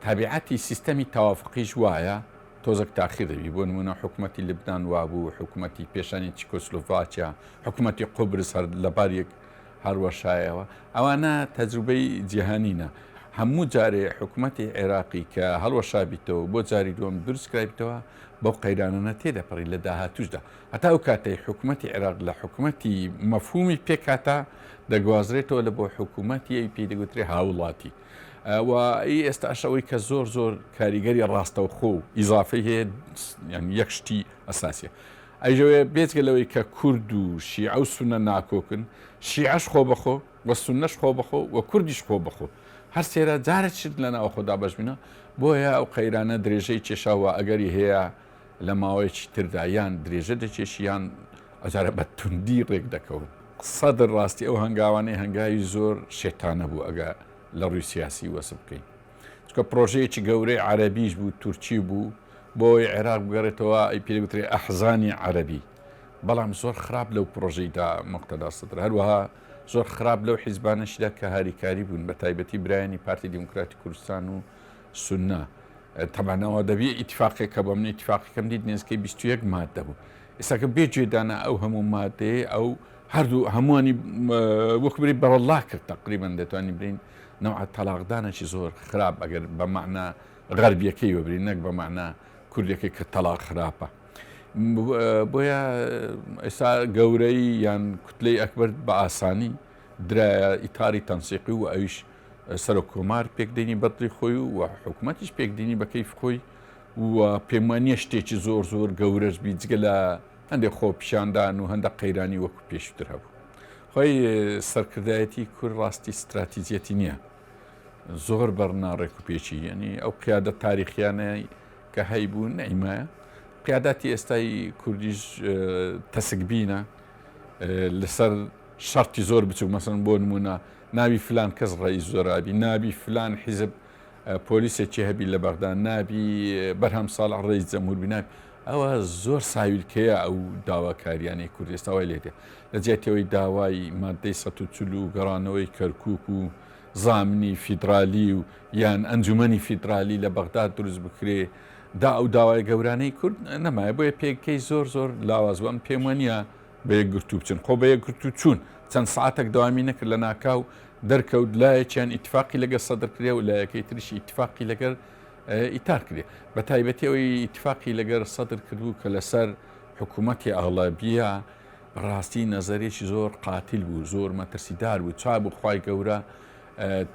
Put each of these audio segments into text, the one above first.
تابیعەتی سیستەمی تەوافقیش وایە تۆزەک تاخیر دەبی، بۆ نموونە حکومەتی لبنان وابوو، حکومەتی پێشانی چیکۆسلۆڤاکیا، حکومەتی قوبرس هەر لەبار یەک هەڵوەشایەوە، ئەوانە تەجروبەی جیهانینە، هەموو جارێ حکومەتی عێراقی کە هەڵوەشابیتەوە بۆ جاری دووەم دروست کرابیتەوە بەو قەیرانانە تێدەپەڕی لە داهاتووشدا هەتا ئەو کاتەی حکومەتی عێراق لە حکومەتی مەفهومی پێکهاتە دەگوازرێتەوە لە بۆ حکومەتی ئەوی پێی دەگوترێ هاوڵاتی. و ئی ئێستاش ئەوەی کە زۆر زۆر کاریگەری ڕاستەوخۆ و ئیزافەی هەیە یانی یەک شتی ئەساسیە ئەیژەوێ بێجگە لەوەی کە کورد و شیعە و سونە ناکۆکن شیعەش خۆ بەخۆ و سونەش خۆ بەخۆ و کوردیش خۆ بەخۆ هەر سێرە جارێک شت لە ناوخۆ دابەش بینە بۆیە ئەو قەیرانە درێژەی کێشاوە ئەگەری هەیە لە ماوەیەکی تردا یان درێژە دەکێشی یان ئەجارە بە توندی ڕێک دەکەون. سەدر ڕاستی ئەو هەنگاوانەی هەنگاوی زۆر شێتانە بوو ئەگە لە ڕووی سیاسی وەسف بکەین چونکە پرۆژەیەکی گەورەی عەرەبیش بوو تورکی بوو بۆ ئەوەی عێراق بگەڕێتەوە ئەی پێ دەگوترێ ئەحزانی عەرەبی بەڵام زۆر خراپ لەو پرۆژەیدا مقتەدا سەدر هەروەها زۆر خراپ لەو حیزبانەشیدا کە هاریکاری بوون بە تایبەتی برایانی پارتی دیموکراتی کوردستان و سوننە تەبعەن ئەوە دەبی ئیتفاقێک هەبوو من ئیتفاقەکەم دیت نێزکەی 21 مادە بوو ئێستاکە بێ گوێدانە ئەو هەموو مادەیە ئەو هەردوو هەمووانی وەک بری بەڕەڵا کرد تقریبا دەتوانین برین نەوع تەلاقدانێکی زۆر خراپ ئەگەر بە مەعنا غەربیەکەی وەبرین نەک بە مەعنا کوردەکەی کە تەلاق خراپە بۆیە ئێستا گەورەی یان کوتلەی ئەکبەر بە ئاسانی درایە ئیتاری تەنسیقی و ئەویش سەرۆک کۆمار پێکدێنی بەدڵی خۆی و حکوومەتیش پێکدێنی بە کەیف خۆی و پێم وانە شتێکی زۆر زۆر گەورەش بی جگە لە هەندێک خۆ پیشاندان و هەندە قەیرانی وەکو پێشتر هەبوو خۆی سەرکردایەتی کورد ڕاستی ستراتیجیەتی نییە زۆر بەرناڕێک و پێچی یعنی ئەو قیادە تاریخیانەی کە هەیبوو نەیمایە قیاداتی ئێستای کوردیش تەسکبینە لەسەر شەرتی زۆر بچوک مەسەن بۆ نمونە نابی فلان کەس ڕئیس زۆرابی نابی فلان حیزب پۆلیسێکی هەبی لە بەغدا نابی بەرهەم ساڵح ڕئیس جەمهور بی نابی ئەوە زۆر ساویلکەیە ئەو داواکاریانەی کورد ئێستا وای لێ دێ لە جیاتیەوەی داوای مادەی 140 و گەڕانەوەی کەرکوک و زامنی فیدرالی و یان ئەنجومەنی فیدرالی لە بەغداد دروست بکرێ دا ئەو داوای گەورانەی کورد نەمایە بۆیە پێگەی زۆر زۆر لاواز بوو ئەم پێم وانییە بە یەکگرتوو بچن خۆ بە یەکگرتوو چوون چەند سەعاتێک دەوامی نەکرد لە ناکاو دەرکەوت لایەکیان ئیتفاقی لەگەر سەدر کرێ و لایەکەی تریش ئیتفاقی لەگەر ئیتار کرێ بە تایبەتی ئەوەی ئیتفاقی لەگەر سەدر کردبوو کە لەسەر حکوومەتی ئەغڵەبیە بەڕاستی نەزەرێکی زۆر قاتیل بوو زۆر مەترسیدار بوو چا بوو خوای گەورە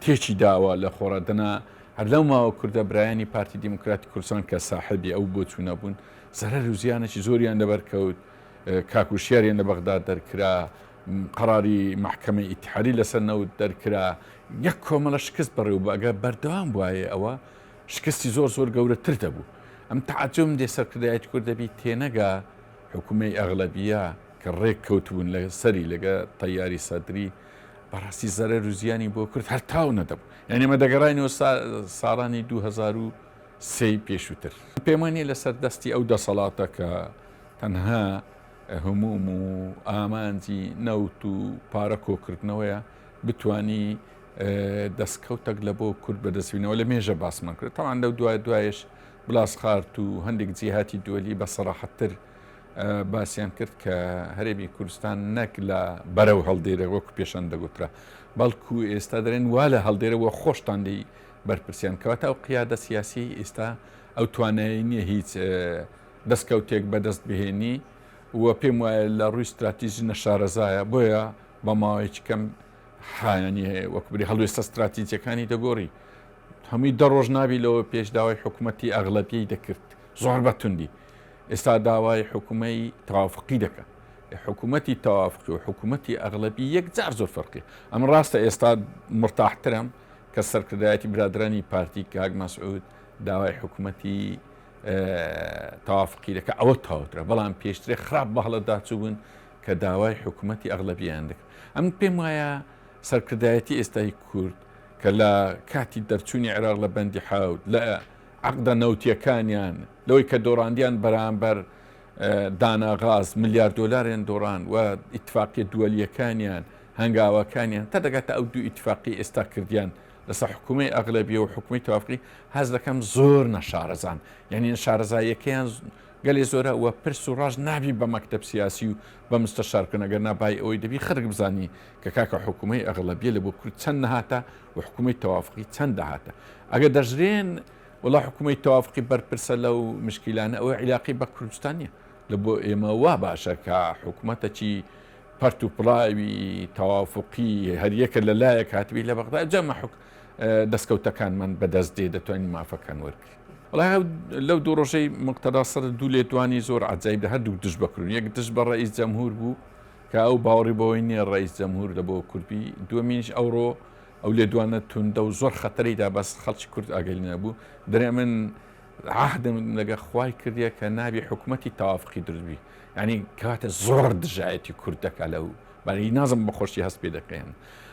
تێکی داوە لە خۆڕا دەنا هەر لەو ماوە کوردە برایانی پارتی دیموکراتی کوردستان کە ساحێبی ئەو بۆچوونە بوون زەرەر و زیانێکی زۆریان لەبەر کەوت کاک وشیاریان لە بەغدا دەرکرا، قەراری مەحکەمەی ئیتحادی لەسەر نەوت دەرکرا، یەک کۆمەڵە شکست بەڕێوە بوو، ئەگەر بەردەوام بوایە ئەوە شکستی زۆر زۆر گەورەتر دەبوو. ئەم تەعەجوبم دێ سەرکردایەتی کورد دەبی تێنەگا حکومەی ئەغلەبیە کە ڕێک کەوتبوون لە سەری لەگە تەیاری سەدری بەڕاستی زەرەر و زیانی بۆ کورد هەر تاو نەدەبوو. یانی ئێمە دەگەڕاینەوە ساڵانی 2003 پێشووتر. پێم وانیە لەسەر دەستی ئەو دەسەڵاتە کە تەنها هموم و ئامانجی نەوت و پارە کۆکردنەوەیە بتانی دەستکەوتەک لە بۆ کورد بەدەستبینەوە لە مێژە باسمان کرد تاوان لەو دوای دوایش بلاسخارت و هەندێک جیهاتی دووەلی بە سەراحەتتر باسییان کرد کە هەرێمی کوردستان نەک لە بەرەو هەڵدێرە وەکو پێشان دەگوترا بەڵکو ئێستا دەرێن وا لە هەڵدێرەوە خۆشتان لی بەرپرسیان کەواتە ئەو قیادە سیاسی ئێستا ئەو توانایی نییە هیچ دەستکەوتێک بەدەست بهێنی و پێم وایە لە ڕووی ستراتیژی نەشارەزایە بۆیە بە ماوەیەکی کەم حایانی هەیە وەک بری هەڵوێستە ستراتیجەکانی دەگۆڕی هەمووی دە ڕۆژ نابی لەوە پێش داوای حکوومەتی ئەغلەبیەی دەکرد زۆر بە توندی ئێستا داوای حکوومەی تەوافقی دەکە حکوومەتی تەوافقی و حکوومەتی ئەغلەبی یەکجار زۆر فەرقی ئەم ڕاستە ئێستا مرتاحترم کە سەرکردایەتی برادرانی پارتی کاک مەسعود داوای حکوومەتی تەوافقی دەکە ئەوە تەواوترە بەڵام پێشترێ خراپ بەهەڵەدا چووبوون کە داوای حکوومەتی ئەغلەبیان دەکرد ئەم پێم وایە سەرکردایەتی ئێستای کورد کە لە کاتی دەرچوونی عێراق لە بەندی حوت لە عقدە نەوتیەکانیان لەوەی کە دۆڕاندیان بەرامبەر داناغاز ملیار دۆلاریان دۆڕان و ئیتفاقیە دووەلیەکانیان هەنگاوەکانیان تا دەگاتە ئەو دوو ئیتفاقی ئێستا کردیان. لەسەر حکوومەی ئەغلەبیە و حکومی توافقی هەست دەکەم زۆر نەشارەزان یعنی شارەزاییەکەیان گەلێ زۆرە و پرس و ڕاژ نابی بە مەکتەب سیاسی و بە مستەشار کردن ئەگەر نا بای ئەوەی دەبی خەرک بزانی کە کاکە حکوومەی ئەغلەبیە لە بۆ کورد چەند نەهاتە و حکوومەی تەوافقی چەند دەهاتە ئەگەر دەژرێن وڵا حکوومەی تەوافقی بەرپرسە لەو مشکیلانە ئەوە عیلاقی بە کوردستان نییە لە بۆ ئێمە وا باشە کە حکوومەتەکی پەرت و پڵاوی تەوافقی هەریەکە لە لایەک هاتبی لە بەغدا جەمە حک دەستکەوتەکانمان بەدەست دێ دەتوانین مافەکان وەرگین. وەڵای لەو دوو ڕۆژەی موقتەدا سەدر دوو لێدوانی زۆر عەجایب دە هەردووک دژ بە کورد یەک دژ بە ڕەئیس جەمهور بوو کە ئەو باوەڕی بەوەی نییە ڕەئیس جەمهور لە بۆ کوردبی دووەمینیش ئەوڕۆ ئەو لێدوانە توندە و زۆر خەتەری دا بەس خەڵکی کورد ئاگەلی نەبوو دەرێ من عهدم لەگە خوای کردیە کە نابی حکوومەتی تەوافقی دروست بی یعنی کاتە زۆر دژایەتی کورد دەکا لەو بەری نازم بەخۆشی هەست پێ دەکەین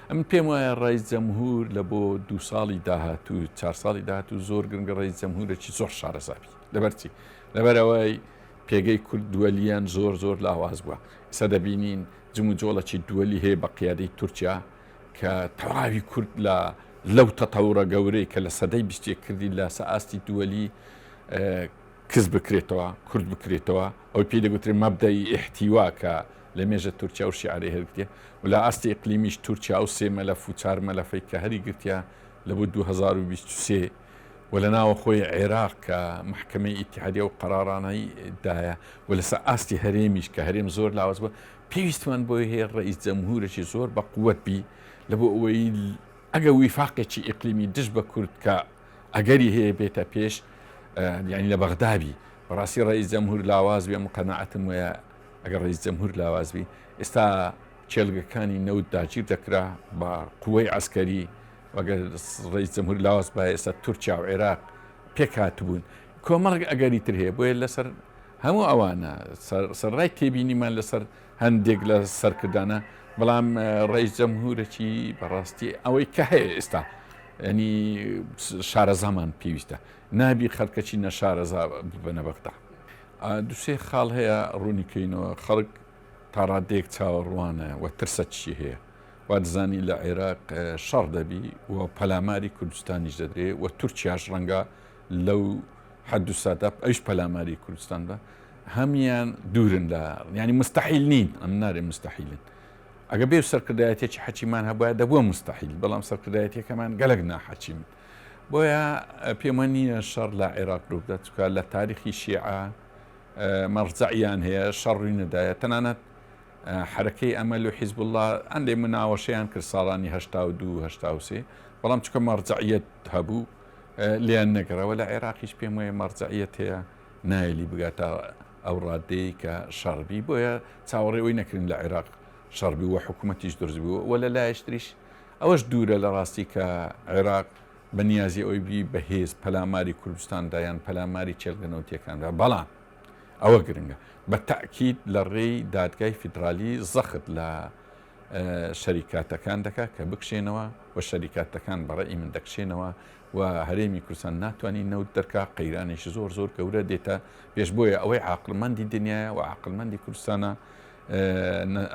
ئەمن پێم وایە ڕەئیس جەمهور لە بۆ دوو ساڵی داهاتوو چار ساڵی داهاتوو زۆر گرنگە ڕەئیس جەمهورێکی زۆر شارەزا بی لەبەر چی لەبەر ئەوەی پێگەی کورد دووەلیان زۆر زۆر لاواز بووە ئێستا دەبینین جموجۆڵێکی دووەلی هەیە بە قیادەی تورکیا کە تەواوی کورد لە لەو تەتەورە گەورەی کە لە سەدەی 21 کردی لە سە ئاستی دووەلی کز بکرێتەوە کورد بکرێتەوە ئەوەی پێی دەگوترێت مەبدەئی ئیحتیوا کە لە مێژە تورکیا ئەو شیعارەی هەرگرتیە و لە ئاستی ئیقلیمیش تورکیا ئەو سێ مەلەف و چار مەلەفەی کە هەری گرتیە لە بۆ 2023 و لە ناوە خۆی عێراق کە مەحکەمەی ئیتیحادی ئەو قەرارانەی دایە و لەسەر ئاستی هەرێمیش کە هەرێم زۆر لاواز بووە پێویستمان بۆی هەیە ڕئیس جەمهورێکی زۆر بە قوت بی لە بۆ ئەوەی ئەگە ویفاقێکی ئیقلیمی دژ بە کورد کە ئەگەری هەیە بێتە پێش یعنی لە بەغدابی بەڕاستی ڕئیس جەمهور لاواز بێ من قەناعەتم وایە ئەگەر ڕئیس جەمهور لاواز بی ئێستا کێڵگەکانی نەوت داگیر دەکرا بە قوەی عەسکەری ئەگەر ڕئیس جەمهور لاواز بایە ئێستا تورکیا و عێراق پێک هاتبوون کۆمەڵێک ئەگەری تر هەیە بۆیە لەسەر هەموو ئەوانە سەرڕای تێبینیمان لەسەر هەندێک لە سەرکردانە بەڵام ڕئیس جەمهورەکی بەڕاستی ئەوەی کە هەیە ئێستا ینی شارەزامان پێویستە نابی خەڵکەکی نەشارەزا ببەنە بەغدا. دوسێ خاڵ هەیە ڕوونی کەینەوە خەڵک تا ڕادەیەک چاوەڕوانە و ترسە چی هەیە وا دەزانی لە عێراق شەڕ دەبی و پەلاماری کوردستانیش دەدرێ و تورکیاش ڕەنگە لەو حەد و ساتە ئەویش پەلاماری کوردستان بە هەمیان دوورن لە ینی مستحیل نین ئەم نارێ مستحیلن ئەگە بێ سەرکردایەتێکی حەچیمان هەبووە دەبووە مستحیل بەڵام سەرکردایەتەکەمان گەلک ناحەچیمن بۆیە پێم وە نییە شەڕ لە عێراق ڕوو بدات چونکە لە تاریخی شیعە مەرجەعیان هەیە شەڕ ڕووی نەدایە تەنانەت حەرەکەی ئەمەل و حیزبوڵڵا هەندێک مناوەشەیان کرد ساڵانی 82 83 بەڵام چونکە مەرجەعیەت هەبوو لێیان نەگەڕاوە لە عێراقیش پێم وایە مەرجەعیەت هەیە نایەلی بگاتە ئەو ڕادەیە کە شەڕ بی بۆیە چاوەڕێ ئەوی نەکردن لە عێراق شەڕ بی و حکوومەتیش دروست بوو وە لە لایشتریش ئەوەش دوورە لە ڕاستی کە عێراق بە نیازی ئەوەی بی بە هێز پەلاماری کوردستان دا یان پەلاماری کێڵگە نەوتیەکان دا بەڵام ئەوە گرنگە بە تەئکید لە ڕێی دادگای فیدرالی زەخت لە شەریکاتەکان دەکات کە بکشێنەوە و شەریکاتەکان بە ڕەئی من دەکشێنەوە و هەرێمی کوردستان ناتوانانی نەوت دەرکا قەیرانێکی زۆر زۆر گەورە دێتە پێش بۆیە ئەوەی عاقڵمەندی دنیاە و عاقڵمەندی کوردستانە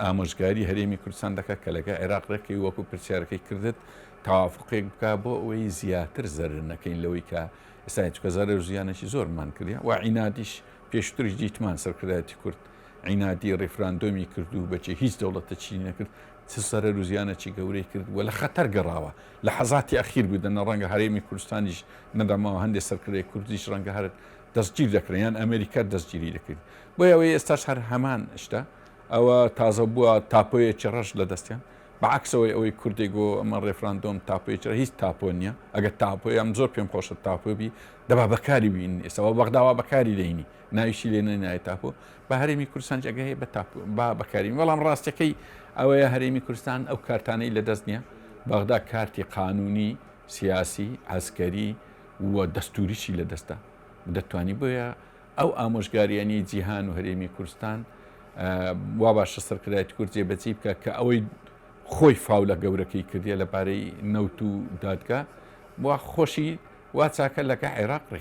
ئامۆژگاری هەرێمی کوردستان دەکات کە لەگە عێراق ڕێکەوی وەکو پرسیارەکەی کردت تەوافقێک بکە بۆ ئەوەی زیاتر زەرر نەکەین لەوەی کە ئێستا چکە زەرر و زیانێکی زۆرمان کردە و عینادیش پێشتریش دیتمان سەرکردایەتی کورد عینادی ڕیفراندۆمی کرد و بەچێ هیچ دەوڵەتەکی نەکرد چ زەرەر و زیانێکی گەورەی کرد و لە خەتەر گەڕاوە لە حەزاتی ئەخیر بوو دەنە ڕەنگە هەرێمی کوردستانیش نەدەماوە هەندێک سەرکردەی کوردیش ڕەنگە هەر دەستگیر دەکرێن یان ئەمریکا دەستگیری دەکرد بۆیە ئەوەی ئێستاش هەر هەمان شتە ئەوە تازە بووە تاپۆیەکی ڕەش لە دەستیان بەعەکسەوەی ئەوەی کوردێک گۆ ئەمە ڕێفراندۆم تاپۆیەکی ڕەش هیچ تاپۆ نییە ئەگەر تاپۆی ئەم زۆر پێم خۆشە تاپۆ بی دەبا بەکاری بین ئێستا بەغداوا بەکاری دەینی ناویشی لێ نەنایە تاپۆ بە هەرێمی کوردستان ئەگە هەیە بە تاپۆ با بەکاری بەڵام ڕاستەکەی ئەوەیە هەرێمی کوردستان ئەو کارتانەی لە دەست نییە بەغدا کارتی قانونی سیاسی عسکەری و دەستوریشی لە دەستە دەتوانی بۆیە ئەو ئامۆژگارییانەی جیهان و هەرێمی کوردستان وا باشە سەرکردایەتی کورد جێبەجێی بکات کە ئەوەی خۆی فاولە گەورەکەی کردیە لەبارەی نەوت و دادگا وا خۆشی وا چاکە لەگە عێراق ڕێک.